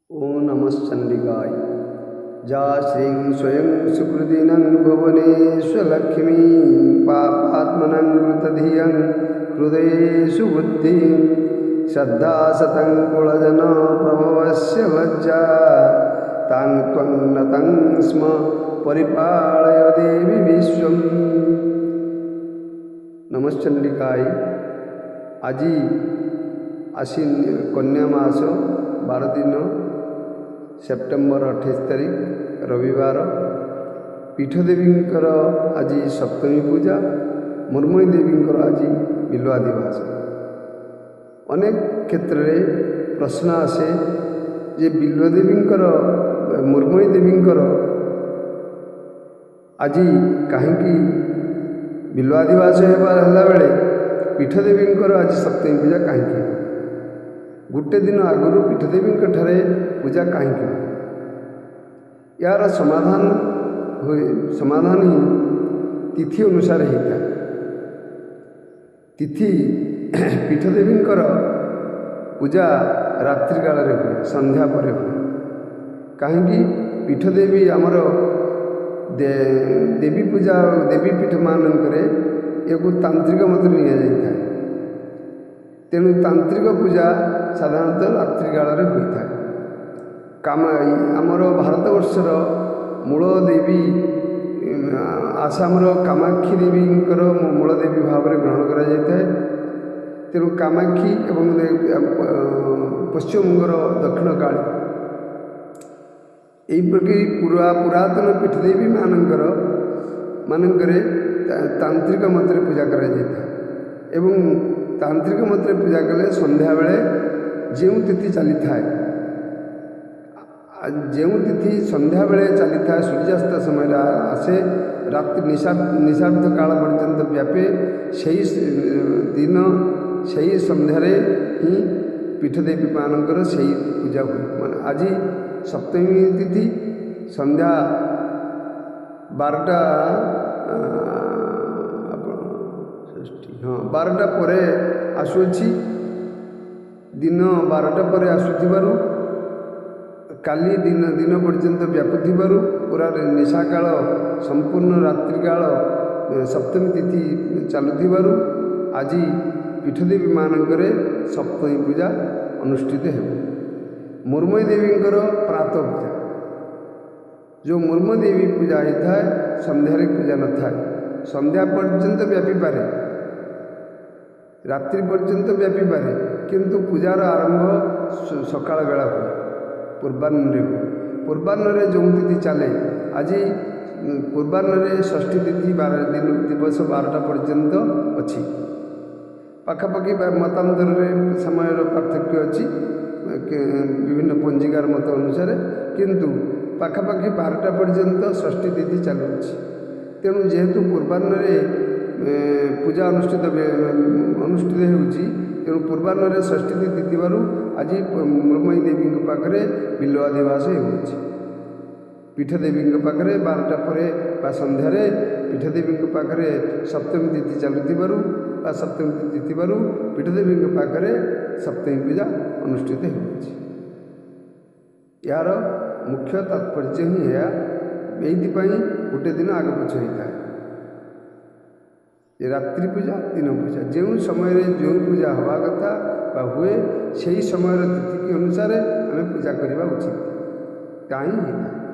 ଓଁ ନମଃ ଚଣ୍ଡିକାୟ। ଯା ଶ୍ରୀଂ ସ୍ୱୟଂ ସୁକୃତିନଂ ଭୁବନେଶ୍ୱଲକ୍ଷ୍ମୀ ପାପାତ୍ମନଂ କୃତଧିୟଂ ହୃଦୟେଷୁ ବୁଦ୍ଧିଂ ଶ୍ରଦ୍ଧା ସତଂ କୁଳଜନ ପ୍ରଭବସ୍ୟ ଲଜ୍ଜା ତାଂ ତ୍ୱଂ ନତଂ ସ୍ମ ପରିପାଳୟ ଦେବୀ ବିଶ୍ୱମ୍। ନମଶ୍ଚଣ୍ଡିକାୟ। ଆଜି ଆଶ୍ଵିନ କନ୍ୟା ମାସ 12 ଦିନ, ସେପ୍ଟେମ୍ବର 28 ତାରିଖ, ରବିବାର। ପୀଠଦେବୀଙ୍କର ଆଜି ସପ୍ତମୀ ପୂଜା, ମୃଣ୍ମୟୀ ଦେବୀଙ୍କର ଆଜି ବିଲ୍ୱାଧିବାସ। ଅନେକ କ୍ଷେତ୍ରରେ ପ୍ରଶ୍ନ ଆସେ ଯେ ବିଲ୍ୱଦେବୀଙ୍କର, ମୃଣ୍ମୟୀ ଦେବୀଙ୍କର ଆଜି କାହିଁକି ବିଲ୍ୱାଧିବାସ ହେବା ହେଲାବେଳେ ପୀଠଦେବୀଙ୍କର ଆଜି ସପ୍ତମୀ ପୂଜା କାହିଁକି ହେବ? ଗୋଟେ ଦିନ ଆଗରୁ ପୀଠଦେବୀଙ୍କ ଠାରେ ପୂଜା କାହିଁକି ହୁଏ? ଏହାର ସମାଧାନ ହୁଏ, ସମାଧାନ ହିଁ ତିଥି ଅନୁସାରେ ହେଇଥାଏ। ତିଥି, ପୀଠଦେବୀଙ୍କର ପୂଜା ରାତ୍ରି କାଳରେ ହୁଏ, ସନ୍ଧ୍ୟା ପରେ ହୁଏ। କାହିଁକି? ପୀଠଦେବୀ ଆମର ଦେବୀ ପୂଜା, ଦେବୀ ପୀଠମାନଙ୍କରେ ଏହାକୁ ତାନ୍ତ୍ରିକ ମତରେ ନିଆଯାଇଥାଏ। ତେଣୁ ତାନ୍ତ୍ରିକ ପୂଜା ସାଧାରଣତଃ ରାତ୍ରି କାଳରେ ହୋଇଥାଏ। କାମ ଆମର ଭାରତବର୍ଷର ମୂଳ ଦେବୀ ଆସାମର କାମାକ୍ଷୀ ଦେବୀଙ୍କର ମୂଳ ଦେବୀ ଭାବରେ ଗ୍ରହଣ କରାଯାଇଥାଏ। ତେଣୁ କାମାକ୍ଷୀ ଏବଂ ପଶ୍ଚିମବଙ୍ଗର ଦକ୍ଷିଣ କାଳୀ, ଏହିପରି ପୁରାତନ ପୀଠଦେବୀ ମାନଙ୍କରେ ତାନ୍ତ୍ରିକ ମତରେ ପୂଜା କରାଯାଇଥାଏ। ଏବଂ ତାନ୍ତ୍ରିକ ମତରେ ପୂଜା କଲେ ସନ୍ଧ୍ୟାବେଳେ ଯେଉଁ ତିଥି ଚାଲିଥାଏ, ଯେଉଁ ତିଥି ସନ୍ଧ୍ୟାବେଳେ ଚାଲିଥାଏ, ସୂର୍ଯ୍ୟାସ୍ତ ସମୟରେ ଆସେ, ରାତ୍ରି ନିଶାର୍ଦ୍ଧ କାଳ ପର୍ଯ୍ୟନ୍ତ ବ୍ୟାପେ, ସେଇ ଦିନ ସେଇ ସନ୍ଧ୍ୟାରେ ହିଁ ପୀଠଦେବୀମାନଙ୍କର ସେଇ ପୂଜା ହୁଏ। ମାନେ ଆଜି ସପ୍ତମୀ ତିଥି ସନ୍ଧ୍ୟା 12ଟା, ଆପଣ ଷଷ୍ଠୀ, ହଁ, 12ଟା ପରେ ଆସୁଅଛି। ଦିନ 12ଟା ପରେ ଆସୁଥିବାରୁ, କାଲି ଦିନ ପର୍ଯ୍ୟନ୍ତ ବ୍ୟାପୁଥିବାରୁ, ପୁରା ନିଶାକାଳ, ସମ୍ପୂର୍ଣ୍ଣ ରାତ୍ରିକାଳ ସପ୍ତମୀ ତିଥି ଚାଲୁଥିବାରୁ ଆଜି ପୀଠଦେବୀମାନଙ୍କରେ ସପ୍ତମୀ ପୂଜା ଅନୁଷ୍ଠିତ ହେବ। ମୃଣ୍ମୟୀ ଦେବୀଙ୍କର ପ୍ରାତଃ ପୂଜା, ଯେଉଁ ମୃଣ୍ମୟୀ ଦେବୀ ପୂଜା ହେଇଥାଏ, ସନ୍ଧ୍ୟାରେ ପୂଜା ନଥାଏ। ସନ୍ଧ୍ୟା ପର୍ଯ୍ୟନ୍ତ ବ୍ୟାପିପାରେ, ରାତ୍ରି ପର୍ଯ୍ୟନ୍ତ ବ୍ୟାପିପାରେ, କିନ୍ତୁ ପୂଜାର ଆରମ୍ଭ ସକାଳ ବେଳା ହୁଏ, ପୂର୍ବାହ୍ନରେ ହୁଏ। ପୂର୍ବାହ୍ନରେ ଯେଉଁ ତିଥି ଚାଲେ, ଆଜି ପୂର୍ବାହ୍ନରେ ଷଷ୍ଠୀ ତିଥି 12 ଦିନ ଦିବସ 12ଟା ପର୍ଯ୍ୟନ୍ତ ଅଛି ପାଖାପାଖି। ମତାନ୍ତରରେ ସମୟର ପାର୍ଥକ୍ୟ ଅଛି ବିଭିନ୍ନ ପଞ୍ଜିକାର ମତ ଅନୁସାରେ, କିନ୍ତୁ ପାଖାପାଖି 12ଟା ପର୍ଯ୍ୟନ୍ତ ଷଷ୍ଠୀ ତିଥି ଚାଲୁଅଛି। ତେଣୁ ଯେହେତୁ ପୂର୍ବାହ୍ନରେ ପୂଜା ଅନୁଷ୍ଠିତ ହେଉଛି, ତେଣୁ ପୂର୍ବାହ୍ନରେ ଷଷ୍ଠୀ ତିଥି ଥିବାରୁ ଆଜି ମୃଣ୍ମୟୀ ଦେବୀଙ୍କ ପାଖରେ ବିଲ୍ୱାଧିବାସ ହେଉଅଛି। ପୀଠଦେବୀଙ୍କ ପାଖରେ 12ଟା ପରେ ବା ସନ୍ଧ୍ୟାରେ ପୀଠଦେବୀଙ୍କ ପାଖରେ ସପ୍ତମୀ ତିଥି ଚାଲୁଥିବାରୁ ବା ସପ୍ତମୀ ତିଥି ଥିବାରୁ ପୀଠଦେବୀଙ୍କ ପାଖରେ ସପ୍ତମୀ ପୂଜା ଅନୁଷ୍ଠିତ ହେଉଅଛି। ଏହାର ମୁଖ୍ୟ ତାତ୍ପର୍ଯ୍ୟ ହିଁ ଏହା। ଏଇଥିପାଇଁ ଗୋଟେ ଦିନ ଆଗ ପଛ ହେଇଥାଏ ରାତ୍ରି ପୂଜା, ଦିନ ପୂଜା। ଯେଉଁ ସମୟରେ ଯେଉଁ ପୂଜା ହେବା କଥା ବା ହୁଏ, ସେହି ସମୟର ତିଥି ଅନୁସାରେ ଆମେ ପୂଜା କରିବା ଉଚିତ। ତାହା ହିଁ ହେଇଥାଏ।